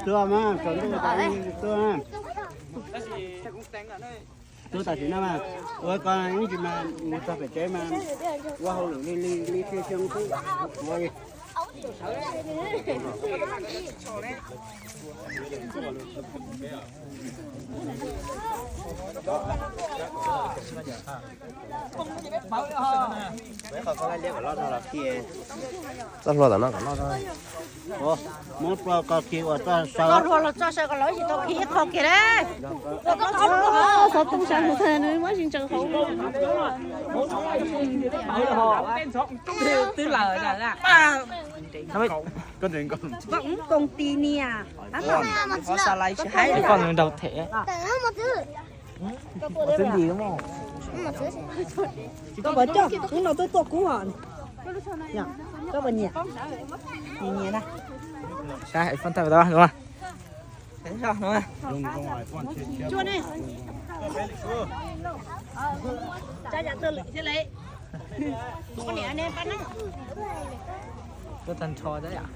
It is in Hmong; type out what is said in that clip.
Tuaj mas, tsaus ntuj tas tuaj. Tuaj tam sim no mas, ua koj ib ntsis mas mus txog pem tsev mas ua hauj lwm li li li xyoo xyoo xwb. Txoj hlua tom no kom loj. Muab plo ko khi ua txoj saw. Hlua los txoj saw ko lawv tsis tau khi ib qho kiag le. Xov tooj sab hauv tag nws muab tsis ntsaws hauv. Twb lawm. Công ty nias. Ib qho nws nrau them. Koj puas coj lub no tuaj tuaj kub hos? Koj puas nyiam? Nyiam nyiam na. Saib hais phone tag tau no. Tsuag ne. Tsa yam tawg lwm thiab le. Niam ne pab no. Tuaj tag nrho thiab yom.